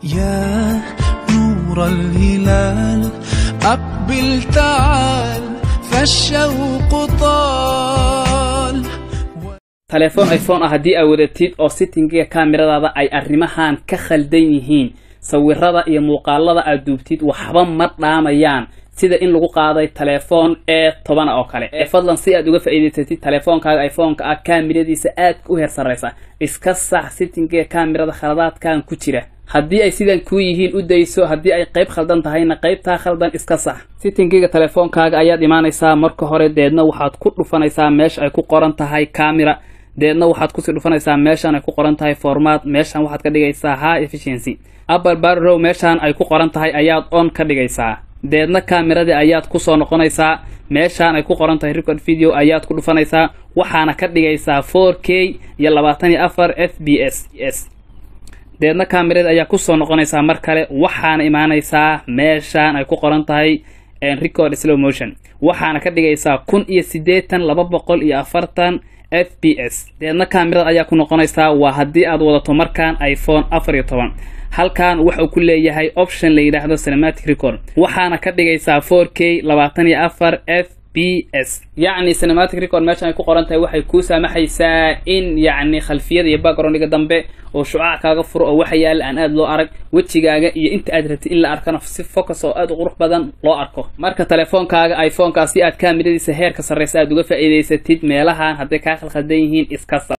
يا نور الهلال أقبل تعال فالشوق طال. Telefoon iPhone ah haddii aad wadatid oo settingiga kaamiradaada ay arrimahan ka khaldan yihiin, sawirada iyo muuqaalada aad duubtid waxba ma dhaamayaan sida in lagu qaaday telefoon A10 oo kale. Fadlan, si aad uga faa'iidaysatid telefoonkaaga iPhone-ka ah kaamiradiisa aadka u heer sarreysa, iska sax settingiga kaamirada khaladaadkan ku jira. Haddii ay sidan kuu yihiin, u dayso. Haddii ay qayb khaldan tahayna, qaybtaa khaldan iska sax. Settingiga telefoonkaaga ayaad imaanaysaa marka hore, deedna waxaad ku dhufanaysaa meesha ay ku qoran tahay camera, deedna waxaad kusii dhufanaysaa meeshan ay ku qoran tahay format. Meeshan waxaad ka dhigaysaa high efficiency. Apple ProRAW meeshan ay ku qoran tahay ayaad on ka dhigaysaa. Deedna kaamiradii ayaad kusoo noqonaysaa, meeshaan ay ku qoran tahay record video ayaad ku dhufanaysaa, waxaana ka dhigaysaa 4K iyo 24 FPS. Deedna kaamirada ayaa kusoo noqonaysaa mar kale, waxaana imaanaysaa meeshaan ay ku qoran tahay record slow motion, waxaana ka dhigaysaa 1080 240 FPS. Deedna kaamirada ayaa ku noqonaysaa. Waa haddii aad wadato markaan iPhone 14. Halkan wuxuu ku leeyahay option la yidhaahdo cinematic record, waxaana ka dhigaysaa 4K 24 FPS. Yacni cinematic record meeshan ay ku qoran tahay waxay kuu saamaxaysaa in yacni khalfiyada iyo backgroundiga dambe oo shucaac kaaga furo oo waxa yaala aan aad loo arag, wejigaaga iyo inta aad rabtid in la arkana si focus oo aad u qurux badan loo arko. Marka telefoonkaaga iPhoneka si aad kaamiradiisa heerka sarreysa aad uga faa'iidaysatid, meelahan hadday kaa khalkhaldan yihiin iska sax.